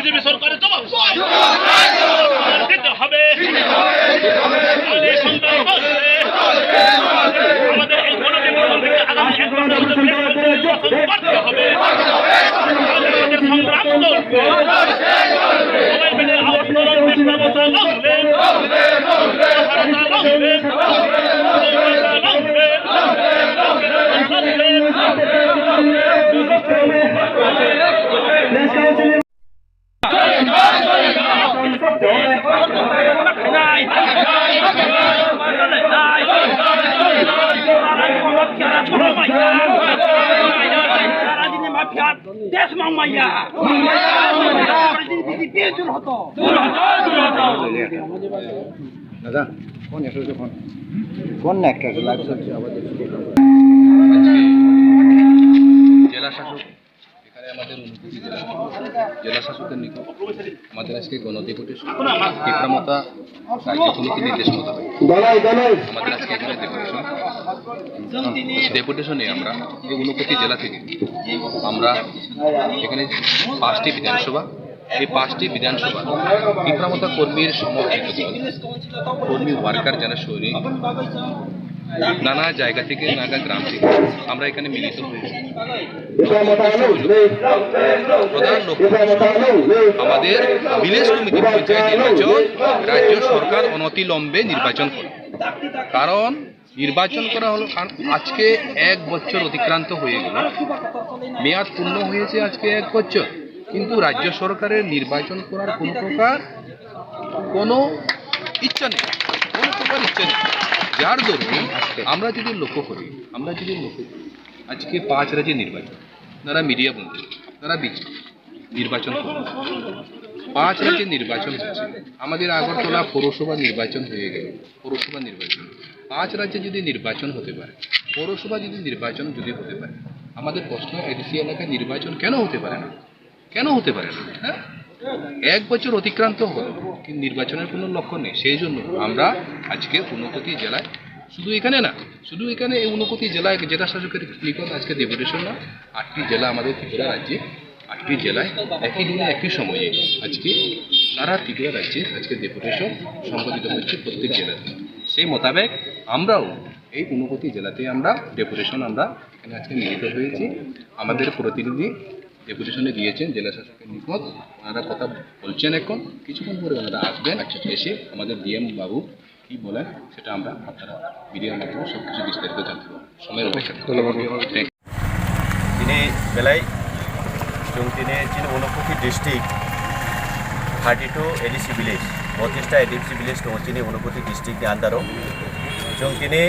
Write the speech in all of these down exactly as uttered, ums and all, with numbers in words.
বিজেপি সরকারের জবাব দিতে হবে। আগামী সন্তান বলছে, আমাদের এই গণতন্ত্র আগামী এক বছর আমাদের নির্বাচন করতে হবে। আমাদের সংগ্রাম চলবে। সবাই মিলে আওয়াজ তুলুন, কৃষ্ণ মতো লড়বে। লড়বে। দেশ মাংমাইয়া। বিজেপি দূর হতো। দাদা, ফোন এসে ফোন। ফোন না একটা আছে, লাইভ চলছে, আবার দেখছি। আজকে জেলা শাসক এখানে আমাদের ঊনকোটি জেলা, জেলা শাসকের নিকট আমাদের আজকে গণ ডেপুটেশন, তীব্রমতা রাজ্য কমিটির নির্দেশ মোতাবেক দালাই, দালাই। আমাদের আজকে এখানে ডেপুটেশন। ডেপুটেশনে আমরা এই ঊনকোটি জেলা থেকে আমরা এখানে পাঁচটি বিধানসভা, এই পাঁচটি বিধানসভা তীব্রমতা কর্মীর সমর্থিত দল, কর্মী ওয়ার্কার যারা সৈনিক, নানা জায়গা থেকে, নানা গ্রাম থেকে আমরা এখানে মিলিত হয়েছি। প্রধান লক্ষ্য আমাদের ভিলেজ কমিটি পঞ্চায়েত নির্বাচন, রাজ্য সরকার অনতিলম্বে নির্বাচন করে। কারণ নির্বাচন করা হলো, কারণ আজকে এক বছর অতিক্রান্ত হয়ে গেল, মেয়াদ পূর্ণ হয়েছে আজকে এক বছর, কিন্তু রাজ্য সরকারের নির্বাচন করার কোনো প্রকার কোনো ইচ্ছা নেই, কোনো প্রকার ইচ্ছা নেই। যার দরুন আমরা যদি লক্ষ্য করি, আমরা যদি লক্ষ্য করি, আজকে পাঁচ রাজ্যে নির্বাচন, আপনারা মিডিয়া বন্ধু, আপনারা বিচ-, নির্বাচন করুন। পাঁচ রাজ্যে নির্বাচন হচ্ছে, আমাদের আগরতলা পৌরসভা নির্বাচন হয়ে গেল, পৌরসভা নির্বাচন। পাঁচ রাজ্যে যদি নির্বাচন হতে পারে, পৌরসভা যদি নির্বাচন যদি হতে পারে, আমাদের প্রশ্ন, এডিসি এলাকায় নির্বাচন কেন হতে পারে না? কেন হতে পারে না? হ্যাঁ, এক বছর অতিক্রান্ত হলো, কিন্তু নির্বাচনের কোনো লক্ষণ নেই। সেই জন্য আমরা আজকে ঊনকোটি জেলায়, শুধু এখানে না, শুধু এখানে এই ঊনকোটি জেলায় জেলা শাসকের নিকট আজকে ডেপুটেশন না, আটটি জেলা আমাদের ত্রিপুরা রাজ্যে, আটটি জেলায় একই দিনে একই সময়ে আজকে সারা ত্রিপুরা রাজ্যে আজকে ডেপুটেশন সংগঠিত হচ্ছে প্রত্যেক জেলাতে। সেই মোতাবেক আমরাও এই ঊনকোটি জেলাতে আমরা ডেপুটেশন আমরা এখানে আজকে মিলিত হয়েছি। আমাদের প্রতিনিধি ডেপুটেশনে দিয়েছেন জেলা শাসকের নিকট, ওনারা কথা বলছেন, এখন কিছুক্ষণ পরে ওনারা আসবেন। আচ্ছা। এসে আমাদের ডিএম বাবু কি বলেন সেটা আমরা আপনারা মিডিয়ার মাধ্যমে সব কিছু বিস্তারিত জানতে পারবো। সময়ের অপেক্ষা। ধন্যবাদ। Thank you. Tini belai chwng tini chini Unakoti district thirty two A D C village, botrista A D C village tongo chini Unakoti district ni under o. Chwng tini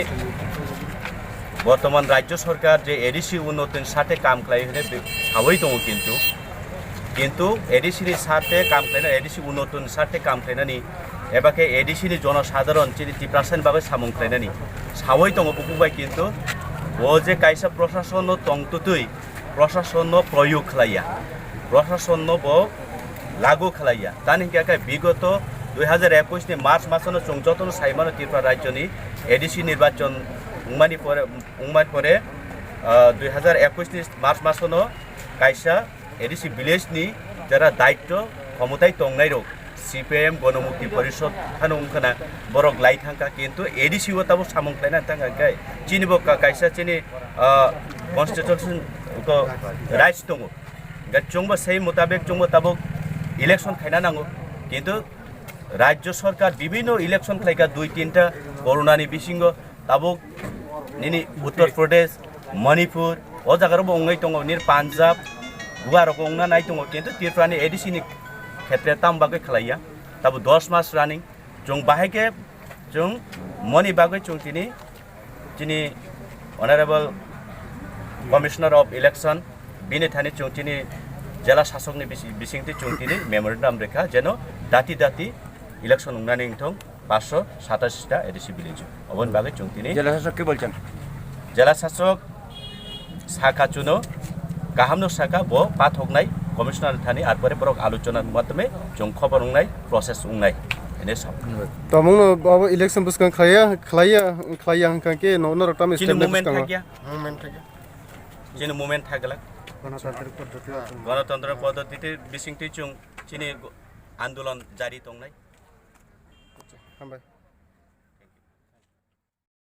bortoman rajyo sorkar je A D C unnoton sarte kam khlai hwnwi be-, sawi tongo kintu, kintu A D C ni sarte kam khlaina, A D C unnoton sarte kam khlainani eba khe A D C ni jonosadharon chini Tiprasani bagwi samung khlainani sawi tongo bukhuk bai, kintu bo je kaisa prosasonno tongtwtwi prosasonno proyog khlaiya, prosasonno bo lagu khlaiya. Tani hwnkhe khe bigoto dui hazar ekwis ni March masono chwng jotono saimano Tripura rajyoni A D C nirbachon wngmani pore, wngmani pore, ah, dui hazar ekwis ni March masono kaisa A D C village ni jara daityo khomotai tongnairok C P I M Gonomukti Porishod phano wngkhana borok lai thangkha, kintu A D C o tabuk samung khlaina thangkha khe chini bo ka-, kaisa chini, ah, constitution ko rights tongo. Hingkhe chwngbo sei mutabik chwngbo tabuk election khaina nango, kintu rajyo sorkar bibhinno election khlaikha dui tinta corona ni bisingo. Tabuk nini Uttar Pradesh, Manipur, o jaga rok bo wngwi tongo, nini Punjab, Goa rok wngna nai tongo, kintu Tripura ni A D C ni khetre tam bagwi khlaiya. Tabuk dos mas running, chwng bahai khe chwng moni bagwi chwng tini, chini Honorable Commissioner of Election, bini thani chwng tini jela sasok ni bisi-, bisingtwi chwng tini memorandum rikha, jeno dati dati election wngnani wngthong. Paanch sho satas ta A D C village. Oboni bagwi chwng tini jela sasok khe bolchan? Jela sasok saka chuno, kahamno saka bo pathoknai commissioner thani, arpore borok alochona matome chwng khobor wngnai, process wngnai. Ene sa. Tamungno abo election bwskang khlaiya, khlaiya, khlaiya hwnkha khe no, norok tamo chini step movement bwskango thakya. Movement thakya. Chini movement thakla. Ganatantrik poddhoti. Ganatantrik poddhoti te bisingtwi chwng Chini andolon jari tongnai. Hambai.